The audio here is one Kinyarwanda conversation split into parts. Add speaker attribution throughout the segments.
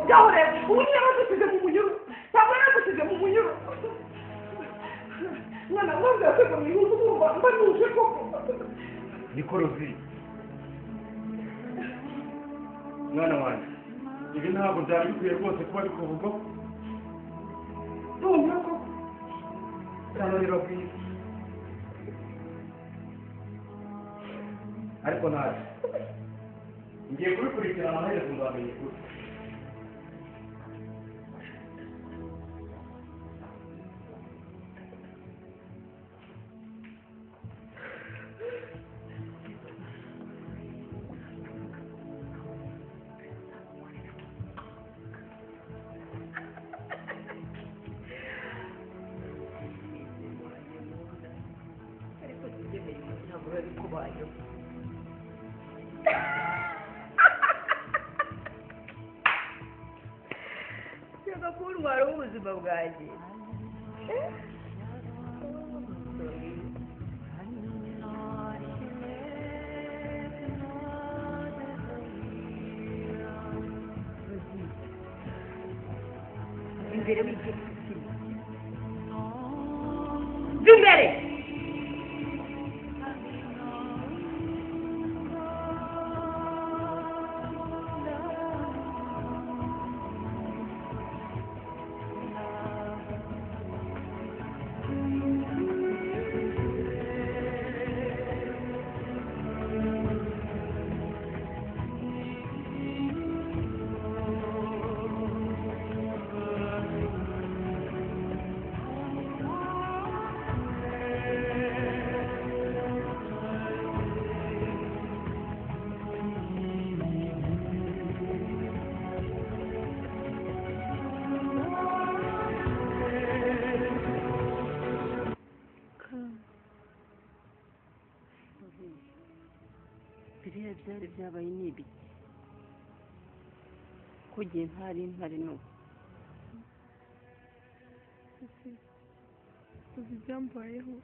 Speaker 1: Ngaho rero ubu niba badusize mu munyururu, ntabwo yaradusize mu munyururu. Mwana wanjye yaseka mu ihuzu urumva mba nuje koko.
Speaker 2: Niko Rozi, mwana wanjye, ibi ntabwo byari bikwiye rwose kuba bikuvugwa.
Speaker 1: Ndumva koko.
Speaker 2: Cyangwa biragwira. Ariko ntacyo ngiye kubikurikirana, amaherezo nzamenya ukuri.
Speaker 3: Ariko tubyemeye ntabwo biba bikubayeho. Ushaka kuntwara ubuzima bwanjye. Imbere w'igiti. Imbere. Biriya byari byabaye ni ibiki ko igihe ntari mpari n'ubu?
Speaker 4: Uzi ibyambayeho?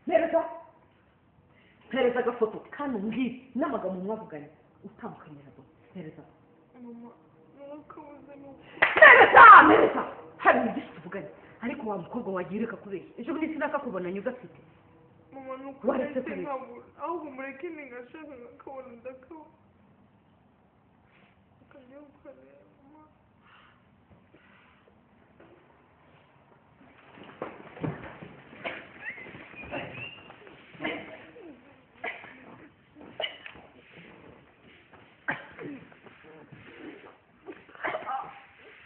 Speaker 1: Mpereza, mpereza agafoto kandi umbwire n'amagambo mwavuganye utandukanye na do. Mpereza.
Speaker 4: Mama, nakabuze nuko.
Speaker 1: Mpereza, mpereza. Hari ibintu byinshi tuvuganye ariko wa mukobwa wagiye ureka kubeshya. Ejo bundi sinakakubonanye ugafite.
Speaker 4: Mama, nuko
Speaker 1: Waretse
Speaker 4: nahise
Speaker 1: kubeshya.
Speaker 4: nkabura. Ahubwo mureke ningashaka nkakabona ndakabona. Akajya gukorera mama.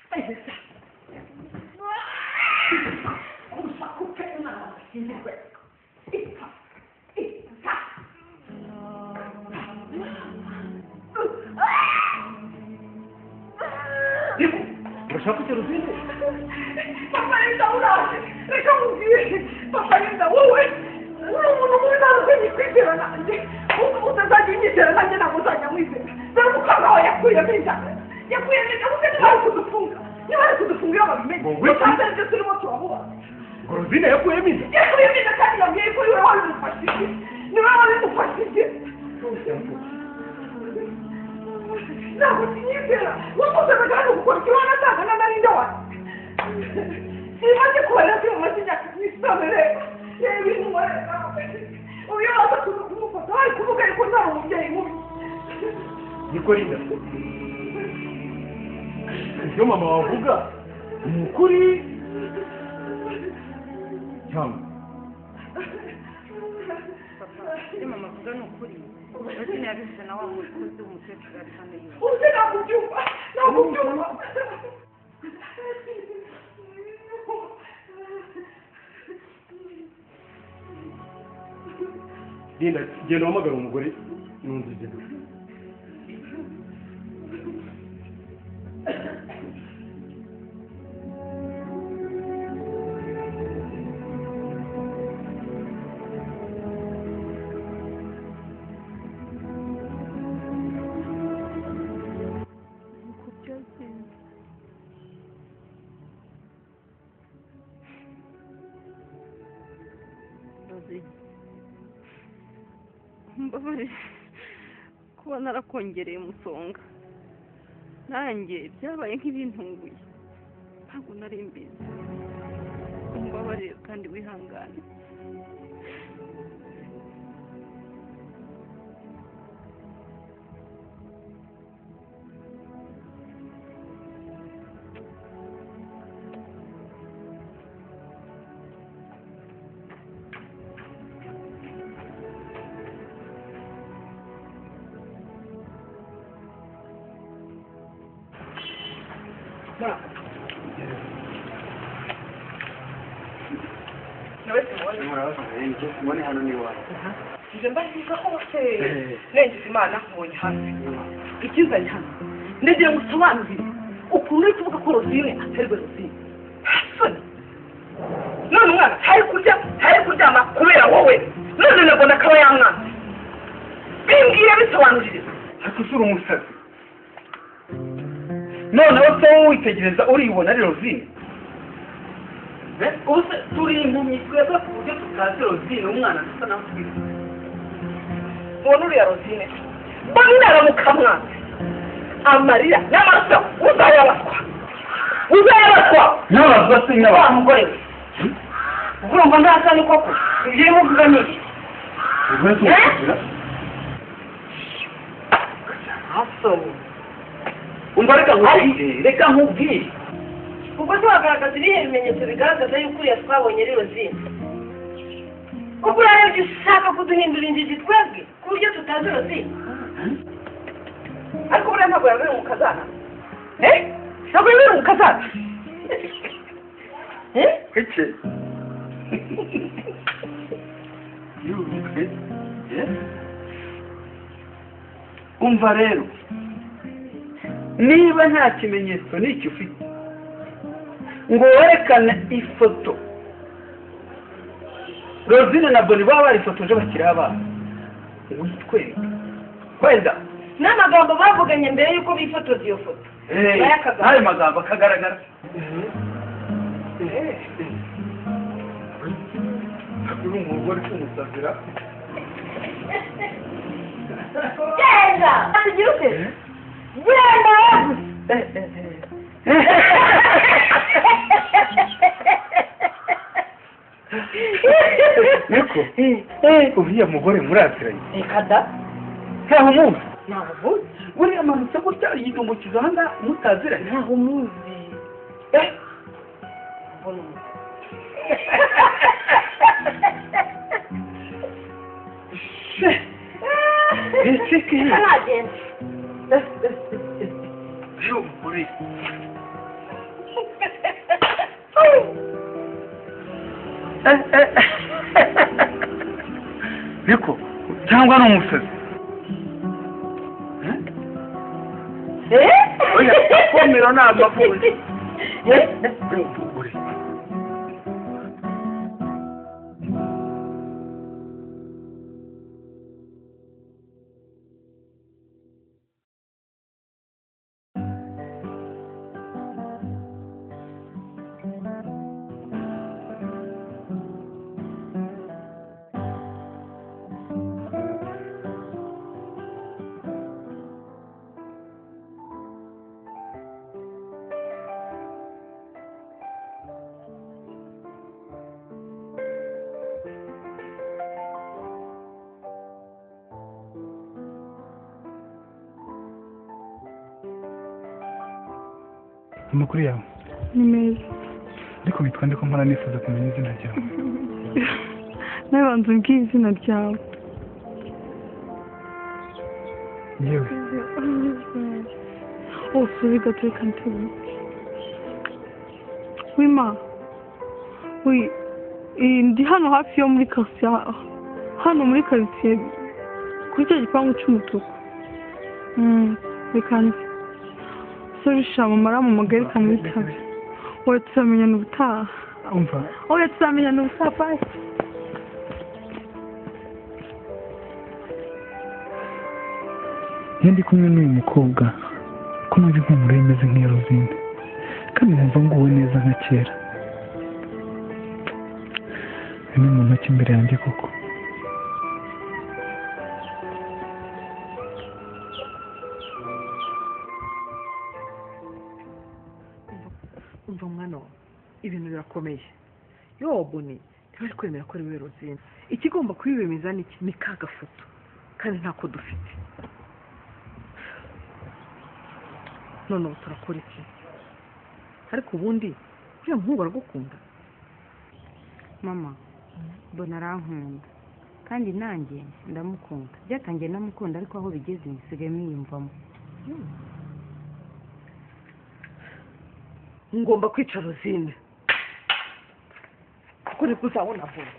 Speaker 1: Mpereza. Ushaka upfe umwana wawe ashyingirwe. Ipfa, ipfa.
Speaker 2: Urashaka icyo Rosine?
Speaker 1: Papa Linda uraje, reka mubwire. Papa Linda wowe uri umuntu mubi ntabwo nyikwizera nanjye. Utazajya unyizera nanjye ntabwo uzajya mwizera. Dore umukobwa wawe yakuyemo inda. Yakuyemo inda kuko niba ari kudufunga. Niba ari kudufunga iyo babimenye.
Speaker 2: Ngo wiki?
Speaker 1: Utazi aribyo turimo turamubaza.
Speaker 2: Ngo Rosine yakuyemo inda?
Speaker 1: Yakuyemo inda kandi yambwiye ko niwe wabimufashije. Niwe wabimufashije. Ntabwo sinyizera. Wamusazaga hano gukora icyo wanatanga na Linda wawe. Simaze kubarira ko mumaze imyaka myinshi none reba. Reba ibintu nkorera. Ubu iyo baza kumufata bari kuvuga yuko ntari umubyeyi mubi.
Speaker 2: Niko Linda, ibyo mama wavuga ni ukuri cyangwa?
Speaker 3: Papa, ibyo mama avuga ni ukuri. Rosine yabivuze na wa mukozi w'umukecuru ari hano yiwe.
Speaker 1: Ubu ntabwo ubyumva. Ntabwo ubyumva.
Speaker 2: Linda, genda uhamagare umugore n'undi ugenda.
Speaker 3: Rozi, mbabarire kuba narakongereye umusonga. Nanjye byabaye nk'ibintunguye, ntabwo nari mbizi. Umbabarire kandi wihangane.
Speaker 5: Mbone hano ni iwawe.
Speaker 1: Nje mbahiga hose nengize Imana nkubonye hafi. Ikizanye hano ndagira ngo usobanurire ukuntu uri kuvuga ko Rosine atari we Rosine. Nta soni. None umwana ntari kurya, ntari kuryama kubera wowe. None nabona akaba yamwanze. Bimbwire, bisobanurire.
Speaker 5: Ariko usura umusazi. Noneho se wowe witegereza uribona ari Rosine?
Speaker 6: Ubu se turi impumyi twebwe ku buryo tutazi Rosine umwana dusa naho twize.
Speaker 1: Mbona uriya Rosine, mbona inaramuka mwanze. Amarira n'amaraso uzayabazwa. Uzayabazwa.
Speaker 5: Nyabazwa se nyabazwa.
Speaker 6: Wa mugore we. Urumva ntasa ni koko? Ibyo urimo uvuga ni iki? Asoni.
Speaker 5: Umva reka nkubwire, reka nkubwire.
Speaker 6: Ubwo se wagaragaza ibihe bimenyetso bigaragaza yuko uriya twabonye ari Rosine? Ubwo urarebye ushaka kuduhindura injiji twebwe ku buryo tutazi Rosine?
Speaker 1: Ariko buriya ntabwo yabereye umukazana. Ntabwo yabereye umukazana.
Speaker 5: Kuki? Umva rero, niba nta kimenyetso n'icyo ufite ngo werekane ifoto Rosine na Boni baba barifotoje bakiri abana, witwereke wenda
Speaker 6: n'amagambo bavuganye mbere yuko bifotoza iyo foto,
Speaker 5: n'ayo magambo akagaragara. Uri umugore kumusabira.
Speaker 6: Genda! Tugira ute? Genda!
Speaker 5: Niko, uriya mugore muraziranye?
Speaker 6: Reka da.
Speaker 5: Ntaho umuzi?
Speaker 6: Ntaho umuzi.
Speaker 5: Buriya amanutse gutya yidumbukiza aha ngaha mutaziranye?
Speaker 6: Ntaho umuzi. Mbona umuzi. Nagenda.
Speaker 5: Uriya mugore. Niko, cyangwa ni umusazi? Oya, komera ni amavunja. Uriya mugore.
Speaker 2: Amakuru yawe
Speaker 4: ni meza.
Speaker 2: Ariko witwa nde ko mpora nifuza kumenya izina ryawe?
Speaker 4: Nawe banza umbwire izina ryawe.
Speaker 2: Yewe.
Speaker 4: Oh, sorry gato, reka ntewe. Wima. Oui, ndi hano hafi yo muri quartier, hano muri quartier kuri cya gipangu cy'umutuku. Reka nze. Sorry sha, mama arampamagaye, reka mwitabe. Oya, tuzamenyana ubutaha.
Speaker 2: Umva.
Speaker 4: Oya, tuzamenyana ubutaha, bye.
Speaker 2: Iyo ndi kumwe n'uyu mukobwa, ko numva impumuro ye imeze nk'iya Rosine, kandi nkumva nguwe neza nka kera.
Speaker 7: Uyu ni muntu ki imbere yanjye koko?
Speaker 1: Umva mwana wawe, ibintu birakomeye. Yobu ni ntibari kwemera ko ari we Rosine. Ikigomba kubibemeza ni iki? Ni ka gafoto, kandi ntako dufite. None ubu turakora iki? Ariko ubundi uriya muhungu aragukunda?
Speaker 3: Mama, mbona arankunda kandi nanjye ndamukunda. Byatangiye ndamukunda, ariko aho bigeze nsigaye mwiyumvamo.
Speaker 1: Ngomba kwica Rosine kuko nibwo uzabona vuba.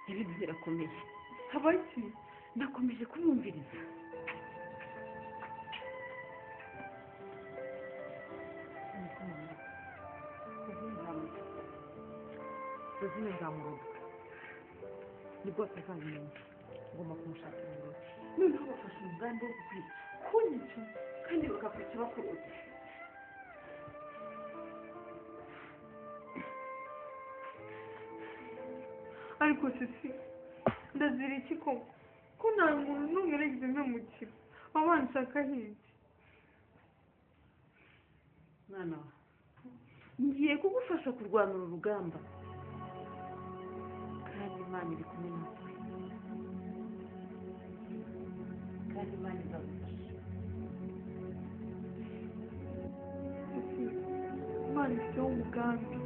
Speaker 3: Ibintu birakomeye.
Speaker 4: Habaki?
Speaker 3: Nakomeje kumwumviriza.
Speaker 1: Rosine nzamuroga, nibwo atazabimenya. Ngomba kumushakira umurozi. Noneho bafashe umugambi wo kukwica, kunyica, kandi bakakwica bakuroze.
Speaker 4: Ariko sisi, ndazira iki koko? Ko nta muntu n'umwe nagize mpemukira, baba banshaka hirya.
Speaker 6: Mwana wa, ngiye kugufasha kurwana uru rugamba, kandi Imana iri kumwe natwe, kandi Imana izagufasha.
Speaker 4: Sisi, Imana ifiteho umugambi.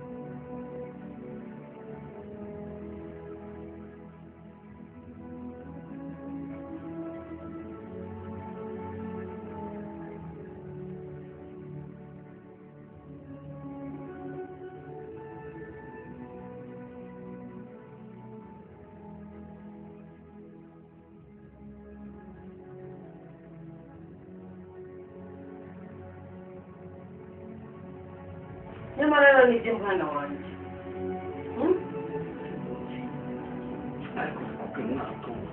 Speaker 6: Nyamara rero nibyo mwana wanjye.
Speaker 5: Ariko kubwira umwana utumva,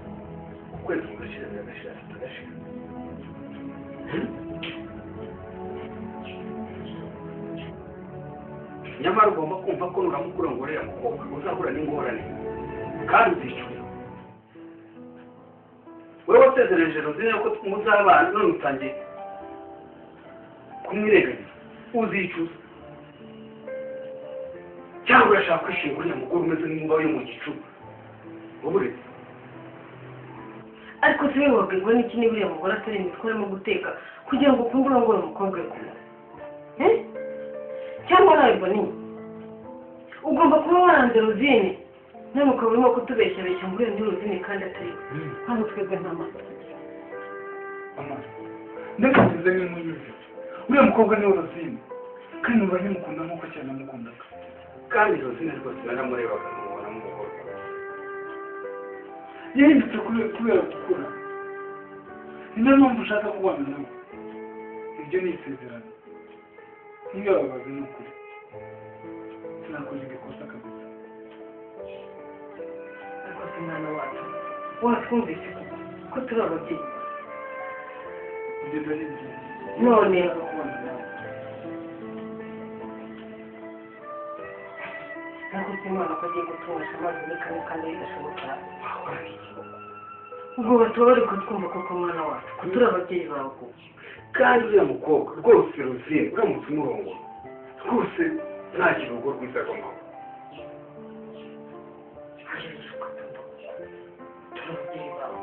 Speaker 5: ukwezi kugashira biragashira tutagashira. Nyamara ugomba kumva ko nuramukura ngo uriya mukobwa uzahura n'ingorane kandi uzicura. Wowe wasezereje Rosine ko muzabana, none utangiye kumwirengagiza, uzicuza. Cyangwa urashaka kwishinga uriya mugore umeze nk'inkuba yo mu gicu uburetse.
Speaker 6: Ariko se wowe wabwirwa n'iki niba uriya mugore atari imitwe arimo guteka kugira ngo ukunde urongore umukobwa we kumwe? Cyangwa nawe Boni, ugomba kuba waranze Rosine, none ukaba urimo kutubeshyabeshya ngo uriya ni Rosine kandi atari we. Hano twebwe nta maso tugira.
Speaker 7: Mama, ndabivuze nk'inkuru. Uriya mukobwa ni Rosine, kandi numva nkimukunda nk'uko cyane namukundaga.
Speaker 5: Kandi Rosine rwose naramurebaga nkamubonamo umukobwa.
Speaker 7: Yahindutse kubera gukura. Ni nayo mpamvu ushaka kubana nawe. Ibyo ni isezerano. Ntibibabaze ni ukuri. Sinakoze ikosa kabisa.
Speaker 6: Ariko se mwana wacu, watwumvise koko ko turi ababyeyi?
Speaker 7: Ibyo ndabizi.
Speaker 6: None
Speaker 7: kubana nawe.
Speaker 6: Ariko se mwana ko agiye gutungasha amazi n'ikanya kandi bidashoboka. Ubwo bataba bari kutwumva koko mwana wacu, ko turi ababyeyi bawe koko.
Speaker 5: Kandi uriya mukobwa rwose Rosine uramutse umurongora rwose ntagira urugo rwiza rw'amahoro.
Speaker 6: Turi ababyeyi bawe.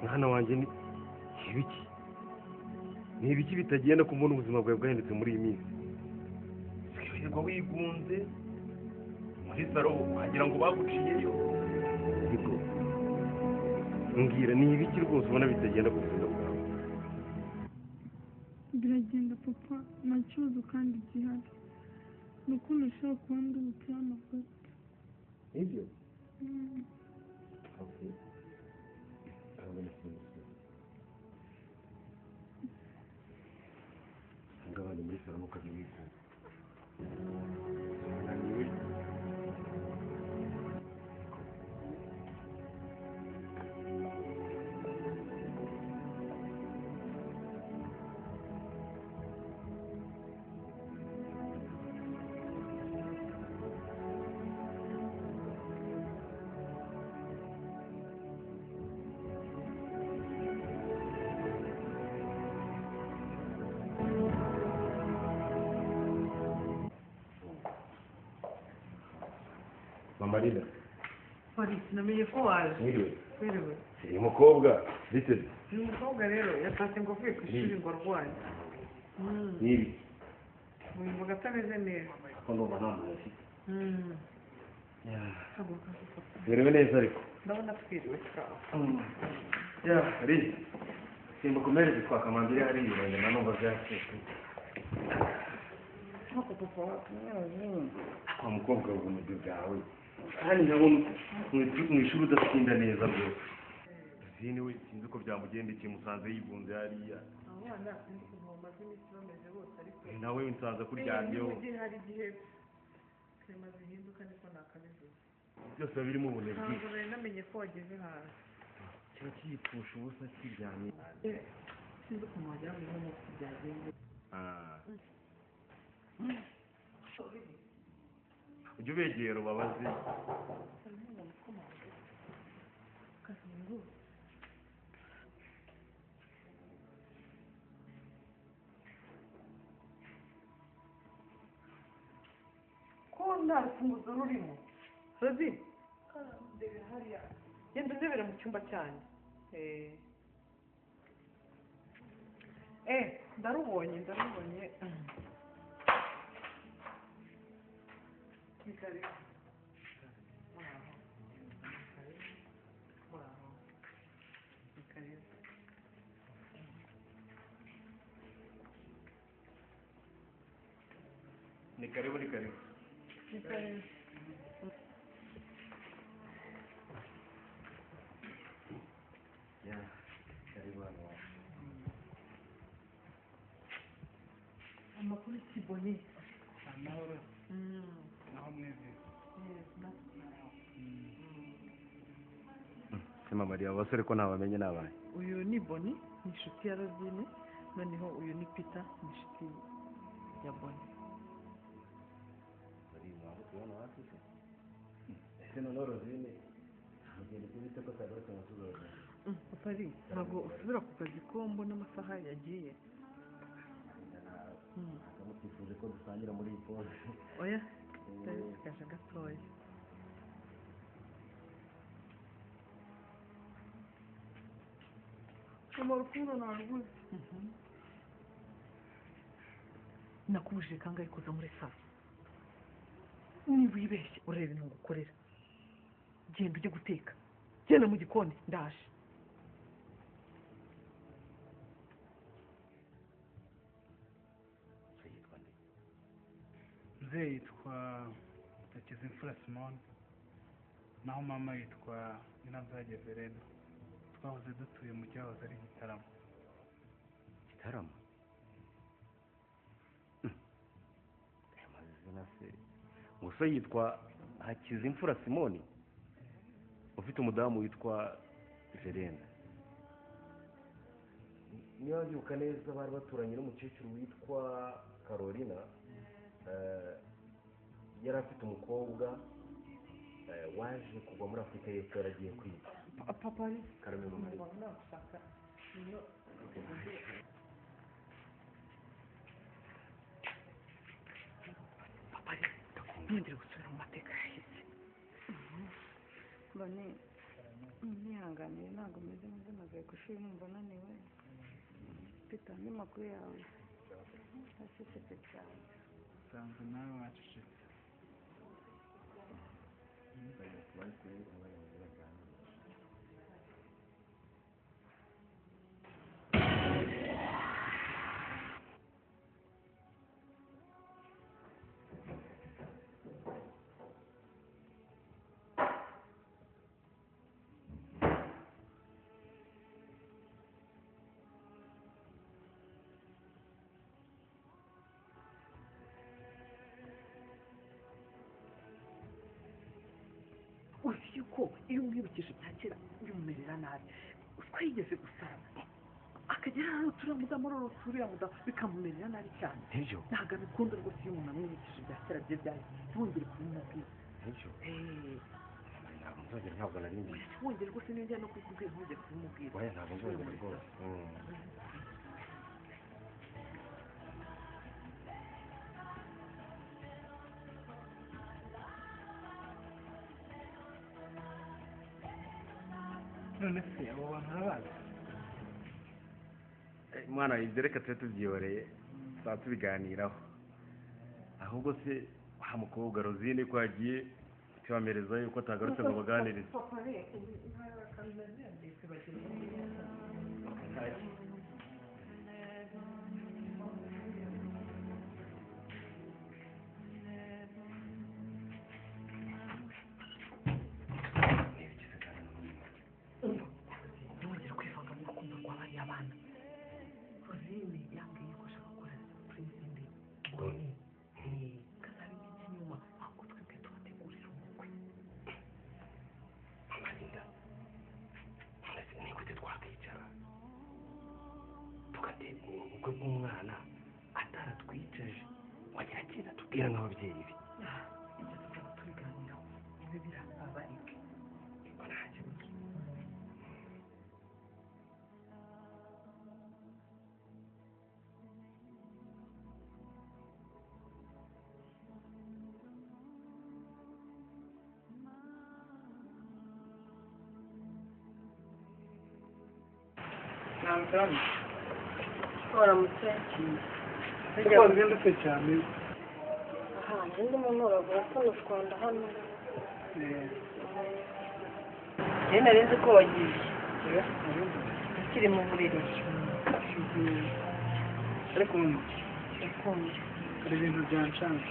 Speaker 2: Mwana wanjye, ni ibiki? Ni ibiki bitagenda kubona ubuzima bwawe bwahindutse muri iyi minsi? Kwirirwa wigunze muri saro wagira ngo baguciyeyo. Niko mbwira ni ibiki rwose ubona bitagenda ku buzima bwawe?
Speaker 4: Biragenda papa, nta kibazo kandi gihari. Ni uko nashaka kuba nduhutse hano gato.
Speaker 2: Nibyo? Ngabane muri saro ntukajye wigunga. Unaniwe. Mama Lila.
Speaker 1: Polisi namenye ko waje.
Speaker 2: Mwiriwe.
Speaker 1: Mwiriwe.
Speaker 2: Uyu mukobwa biteze.
Speaker 1: Uyu mukobwa rero yatashye ngo avuye ku ishuri ngo arwaye.
Speaker 2: Nibi.
Speaker 1: Uyu atameze neza.
Speaker 2: Ko ndumva nta muntu afite. Mwiriwe neza ariko.
Speaker 1: Ndabona twiriwe twawe.
Speaker 2: Ya, Ri. Simba kumereze kwa kamambiri hari ibirenge numva byacitse.
Speaker 3: Nkuko papa watumye Rozine.
Speaker 2: Kwa mukobwa ubunebwe bwawe. Kandi ndabona mu ishuri udatsinda neza rwose. Rozine we sinzi uko byamugendekeye, musanze yigunze hariya.
Speaker 1: Abana sinzi ukuntu bamaze iminsi bameze bose ariko
Speaker 2: nawe nsanze kuryamyeho.
Speaker 1: Hari igihe klima zihinduka niko nakabivuze.
Speaker 2: Byose biba birimo ubunebwe.
Speaker 1: Ntabwo nari namenye ko wageze hanze.
Speaker 2: Kiba kiyipfusha ubusa kiryamye.
Speaker 1: Sinzi ukuntu wagira ngo ni uko byagenze.
Speaker 2: Ujye ubegera ubabaze.
Speaker 1: Ko nta rufunguzo rurimo. Rozi, genda undebere mu cyumba cyanjye. Ndarubonye, ndarubonye. Ni karibu. Ni karibu.
Speaker 2: Ni karibu, ni karibu.
Speaker 1: Ni karibu.
Speaker 2: Ya, karibu hano.
Speaker 1: Amakuru kibone.
Speaker 7: Amahoro. Naho mweze.
Speaker 2: Sema Maria, abasore ko ntabamenye nabaye.
Speaker 1: Uyu ni Boni, ni inshuti ya Rozine, noneho uyu ni Peter, ni inshuti ya Boni.
Speaker 2: Bari mwabo tubona hafi se. Ese noneho Rozine mugende kubita ko atagarutse mu tuzo.
Speaker 1: Papa ari ntabwo usubira ku kazi ko mbona amasaha yagiye.
Speaker 2: Ntabwo ko dusangira muri iyi pose.
Speaker 1: Oya, ndabisigaje gatoya.
Speaker 4: Mama urukundo narubuze.
Speaker 1: Nakubujije kangahe kuza muri salo? Niba wibeshye ureba ibintu ngukorera. Genda ujye guteka. Genda mu gikoni ndaje.
Speaker 7: Mzee yitwa Hakizimfura Simon, naho mama yitwa Nyiranzage Verena. Twahoze dutuye mu cyahoze ari Gitarama.
Speaker 2: Gitarama? Amazina se gusa yitwa Hakizimfura Simoni ufite umudamu witwa Verena. Niba mbyibuka neza bari baturanye n'umukecuru witwa Carolina. Yari afite umukobwa waje kugwa muri Afurika y'Epfo yaragiye kwiga.
Speaker 1: Papa ari
Speaker 2: Karame mama.
Speaker 1: Papa ari ntongere gusubira mu mateka yahise.
Speaker 3: Mbone ntihanganiye ntabwo meze neza, navuye ku ishuri numva naniwe. Peter, andi makuru yawe? Acecetse cyane.
Speaker 7: Ntabwo nawe wacecetse.
Speaker 1: Uzi yuko iyo umwibukije ibya kera bimumerera nabi, twigeze gusara akagera hano turiya mudamu bikamumerera nabi cyane.
Speaker 2: Nibyo.
Speaker 1: Ntabwo abikunda rwose iyo umuntu amwibukije ibya kera bye byahise, ntiwongere kubimubwira.
Speaker 2: Nibyo. Ntabwo nzongera, ntabwo nari mbizi.
Speaker 1: Wongere rwose niyo njya no kubikubwira ntongere kubimubwira.
Speaker 2: Oya, ntabwo nzongera rwose.
Speaker 7: None se abo bantu urabazi?
Speaker 2: Mwana, ibyo reka tube tubyihoreye, tuzaba tubiganiraho. Ahubwo se wa mukobwa Rosine ko yagiye tubamereza yuko atagarutse ngo baganirize?
Speaker 1: Ntiwongere kwivanga mu rukundo rwa bariya bana. Rosine yambwiye ko ashaka gukora surprise mbi. Boni kazaba iminsi inyuma, ahubwo twebwe tubategurira ubukwe.
Speaker 2: Mama Linda, ni gute twakwicara tugategura ubukwe bw'umwana ataratwicaje wagira ikintu atubwira nk'ababyeyi be?
Speaker 1: Ibyo tuzaba tubiganiraho, nibe birababarike.
Speaker 6: Waramutse.
Speaker 7: Kuko wazindutse cyane.
Speaker 6: Aha, ndimo ntoragura tuno twanda hano. Njye nari nzi ko wagiye. Ukiri mu buriri.
Speaker 7: Ariko
Speaker 6: Ndakumva.
Speaker 7: hari ibintu byancanze.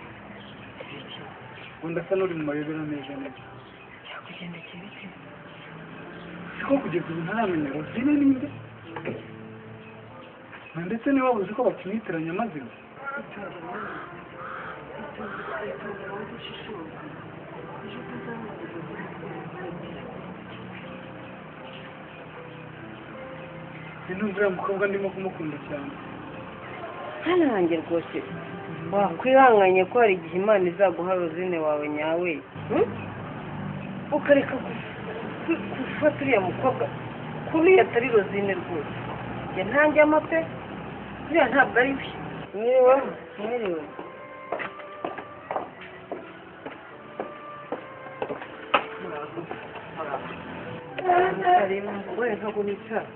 Speaker 7: Ubu ndasa n'uri mu mayobera neza neza.
Speaker 6: Byakugendekeye bite?
Speaker 7: Siko kugeza ubu ntaramenya Rosine ninde? Na ndetse niba uzi ko bakimwitiranya amazina. Ndumva uriya mukobwa ndimo kumukunda cyane.
Speaker 6: Hano hanjye rwose wakwihanganye ko hari igihe Imana izaguha Rosine wawe nyawe, ukareka gufata uriya mukobwa kuriya atari Rosine rwose. Njye ntanjyamo pe, uriya ntabwo ari we. Mwiriwe, mwiriwe. Muraho, muraho. Ntabwo nicara.